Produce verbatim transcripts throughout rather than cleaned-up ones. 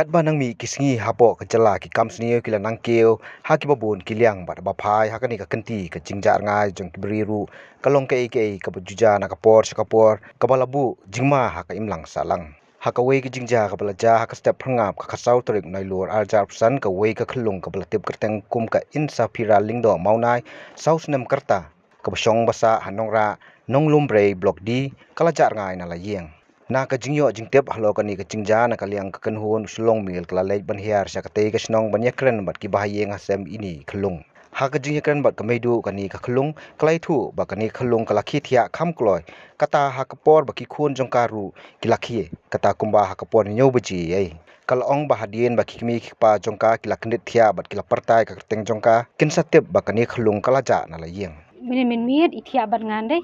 Katba nang mih ki sngi hapoh ka jylla, ki kam sniew ki la nang kiew ha kiba bun ki liang, bad ba phai ha kane ka kynti, ka jingjah rngai jong ki briew ruh ka long kaei kaei kaba ju jia na ka por sha ka por, kaba la buh jingma ha ka imlang sahlang. Ha kawei ka jingjia kaba la jia ha ka step phyrngap, ka khatsaw tarik Nailur arhajar arphew san, kawei ka khyllung kaba la tip kyrteng kum ka Insaphira Lyngdoh Mawnai, saw snem ka rta, kaba shong ba sah ha Nongrah, Nonglumbrei, Block D, ka la jah rngai na la ïing. Na ka jingïoh jingtip halor kane ka jingjia na ka liang ka kynhun u Shillong Mail, ka la leit ban hiar sha katei ka shnong ban ïakren bad kiba ha ïing ha sem ïa kane ka khyllung. Ha ka jingïakren bad ka meiduh kane ka khyllung, ka la ïathuh ba kane ka khyllung ka la khie thiah kham kloi. Kata ha ka por ba ki khun jong ka ruh ki la khie, kata kumba ha ka por hynñiew baje ei. Ka la ong ba hadien ba ki kmie ki kpa jong ka ki la kyndit thiah bad ki la pyrta ïa ka kyrteng jong ka, kin sa tip ba kane ka khyllung ka la jah na la ïing. Mynne mynmiet i thiah bad nga dei.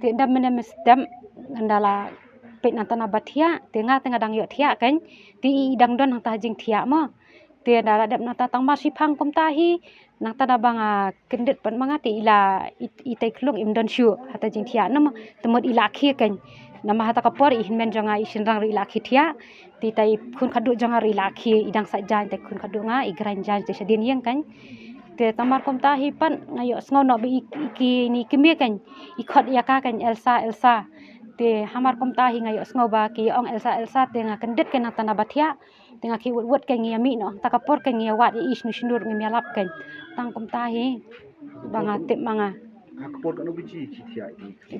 Te ynda mynne mynstep ynda la peit nangta na ba thiah, te nga te nga dang ïoh thiah kan. Te i dang don hangta ha jingthiah mo. Te ynda la dep nangta tang mar shiphang kumta hi, nangta da ba nga kyndit pat ma nga te i la, i, itai khlung im don shuh hata jingthiah, namar te mut i la khie kan. Namar hata ka por i hynmen jong nga i shynrang ruh i la khie thiah. Te itai khun khadduh jong nga ruh i la khie, i dang sait jaiñ, te khun khadduh nga i grain jaiñ te shadien ïing kan. Te tang mar kumta hi pat nga ïohsngew noh ba i, i kine ki kmie kan i khot ïa ka kan Elsa, Elsa. Te hamar kumta hi nga ïohsngew ba ki ong Elsa, Elsa, te nga kyndit kan nangta na ba thiah. Te nga khie wut wut kan ngi ïa mih noh, ta ka por kan ngi ïa wad ïa i shnu shnu ruh ngim ïalap kan. Tang kumta hi ba nga tip ma nga. Ha ka por katno baje ki thiah ïa ki?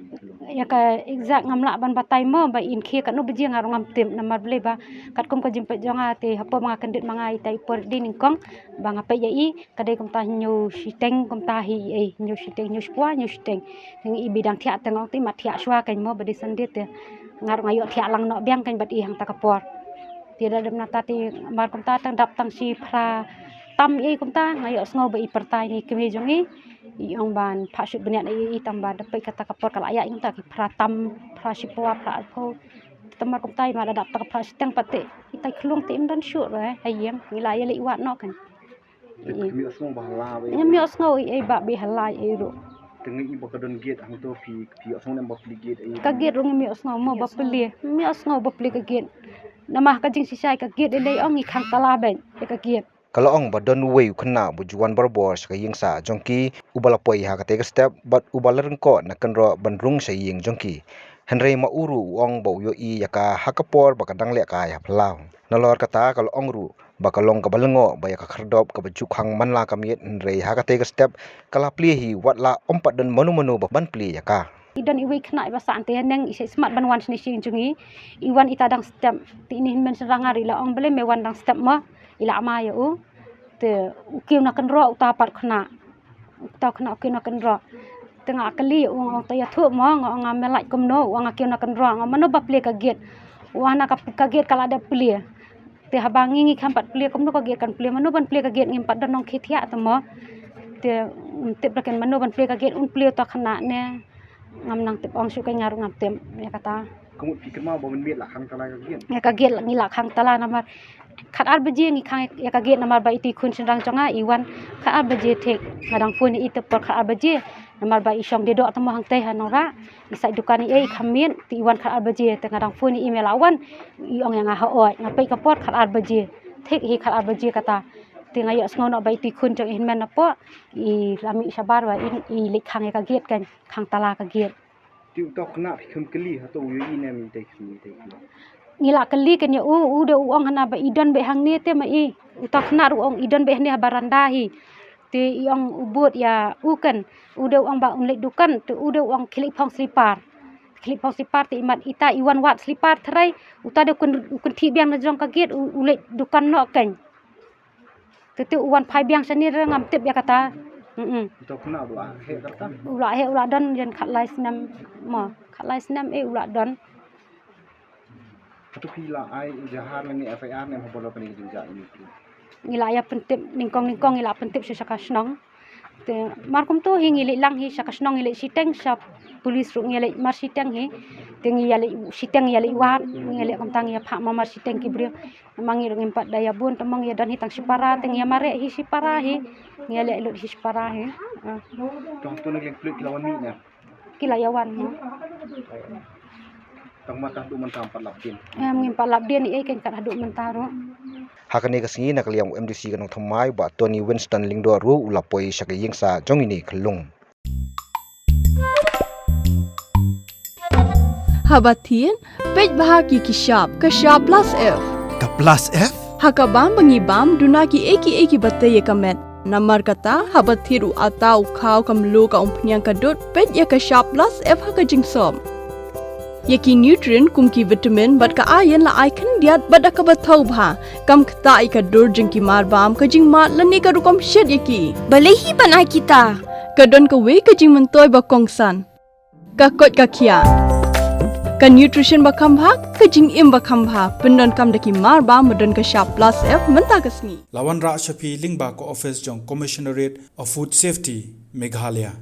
Ïa ka exact ngam lah ban batai mo ba in khie katno baje, nga ruh ngam tip namar balei ba katkum ka jingpeit jong nga te hapoh ba nga kyndit ma nga itai i por dei nyngkong ba nga peit ïa i ka dei kumta hynñiew shiteng kumta hi ei, hynñiew shiteng, hynñiew shiphew, hynñiew shiteng. Te nga i ba i dang thiah te nga ong te i mat thiah shuwa kan mo ba dei Sunday te nga ruh nga ïoh thiah lang noh biang kan bad i hangta ka por. Te da dep nangta te mar kumta tang dap tang shi phra tam ei kumta nga ïohsngew ba i pyrta ïa i kmie jong i. I ong ban phah shuh bniat ïa i tang ba da peit kata ka por ka la ïaid kumta ki phra tam, phra shiphew, phra arphew. Te mar kumta i ma da dap ta ka phra shiteng pat te itai khlung te im don shuh re ha ïing, ngi la ïa leit wad noh kan. Te ngim ïohsngew ba hala ba ngim ïohsngew ei ei ba ba hala ei ruh. Te nga i ba ka don gate hangto phi, phi ïohsngew ne em ba plie gate ei? Ka gate ruh ngim ïohsngew mo ba plie. Ngim ïohsngew ba plie ka gate. Namar ka jingshisha ka gate ei lei ong i khang tala bad ïa ka gate. Ka la ong ba don uwei u khynnah ba ju wan barabor sha ka ïing sah jong ki, uba la poi ha katei ka step bad uba la ryngkoh na kynroh ban rung sha ïing jong ki. Hynrei ma u ruh u ong ba u ïohi ïa ka ha ka por ba ka dang lehkai ha phyllaw. Nalor kata ka la ong ruh ba ka long kaba lyngngoh ba ïa ka khyrdop kaba ju khang man la ka miet, hynrei ha katei ka step ka la plie hi, wat la ym pat don mano mano ba ban plie ïa ka. I don iwei i khynnah iba sah hangtei haneng, i shait smat ban wan shane sha ïing jong ngi. I wan ita dang step. Te ine i hynmen shynrang nga ruh i la ong balei me wan dang step mo. I la ma ïa u. Te u kiew na kynroh uta pat khynnah. Uta u khynnah u kiew na kynroh. Te nga kylli ïa u, nga ong to ïathuh mo, nga ong nga me lait kumno, u ong nga kiew na kynroh, nga ong mano ba plie ka gate. U ong hana ka, ka gate ka la dep plie. Te haba ngi ngi kham pat plie kumno ka gate kan plie, mano ban plie ka gate, ngim pat don nongkhie thiah te mo. Te ngim tip la kan mano ban plie ka gate, un plie uta u khynnah ne. Ngam nang tip ong shuh, ka nga ruh ngam tip ïa kata. Ka mut phi kynmaw ba mynmiet la khang tala ka gate? Ïa ka gate ngi la khang tala namar khat ar baje ngi khang ïa ka gate namar ba iti khun shynrang jong nga i wan khat ar baje thik. Nga dang phone ïa i te por khat ar baje namar ba i shong die doh te mo hangtei ha Nongrah. I sait dukan ïa i kham miet te i wan khat ar baje, te nga dang phone ïa i me la wan, i ong ïa nga hooid. Nga peit ka por khat ar baje. Thik hi khat ar baje kata. Te nga ïohsngew noh ba iti khun jong i hynmen napoh i la mih shabar ba i, i leit khang ïa ka gate kan, khang tala ka gate. Te uta u khynnah phi khlem kylli hato u ïohi ne em ita i khynnah, ita i khynnah? Ngi la kylli kan ïa u, u dei u ong hana ba i don beit hangne te ma i. Uta u khynnah ruh u ong i don beit hangne ha baranda hi. Te i ong u bud ïa u kan, u dei u ong ba un leit dukan, te u dei u ong khie leit phong slipar. Khie leit phong slipar te i mat ita i wan wad slipar tharai, uta dei u kyn, u kynthih biang na jrong ka gate, u, u leit dukan noh kan. Te te u wan phai biang shane re ngam tip ïa kata. Mm. Uta u khynnah u la heh katta? U la heh, u la don ïa khatlai snem mo, khatlai snem eh u la don. Hato phi la ai ejahar lane F I R ne em ha bor kane ka jingjia ine? Ngi la ïa pyntip nyngkong nyngkong, ngi la pyntip sha, sha ka shnong. Te mar kumto hi ngi leit lang hi sha ka shnong, ngi leit shiteng sha police ruh, ngi leit mar shiteng hi. Te ngi ïa leit shiteng, ïa leit wad, ngi ïa leit kumta, ngi ïa phah ma mar shiteng ki briew. Namar ngi ruh ngim pat da ïa bun, te mo ngi ïa don hi tang shipara, te ngi ïa mareh hi shipara hi. Ngi ïa leit lut hi shipara hi. Ah. Tang tu na liang pulit ki la wan mih ne? Ki la ïa wan mo. Tang ma tang tu mynta ym pat lap dien? Em, ngim pat lap dien ei ei kan kat haduh mynta ruh. Ha kane ka sngi na ka liang u M D C ka Nongthymmai Bah Tony Winston Lyngdoh ruh u la poi sha ka ïing sah jong ine i khyllung. Haba thied, peit bha ïa ki shap, ka shap plus F. Ka plus F? Ha ka bam ba ngi bam, duna kiei kiei kiba tei ïa ka met. Namar kata, haba thied u atta, u khaw, ka mluh, ka umphniang, ka dud, peit ïa ka shap plus F ha ka jingsop. Ïa ki nutrient kum ki vitamin bad ka iron la ai khyndiat bad da kaba thaw bha. Kam ktah ïa ka dur jong ki mar bam, ka jingmad lane ka rukom shet ïa ki. Balei hi ban ai kita? Ka don kawei ka jingmyntoi ba kongsan. Ka koit ka khiah. Ka nutrition ba kham bha, ka jingim ba kham bha. Pyndonkam da ki mar bam ba don ka shap plus F mynta ka sngi. La wanrah sha phi lyngba ka office jong Commissionerate of Food Safety, Meghalaya.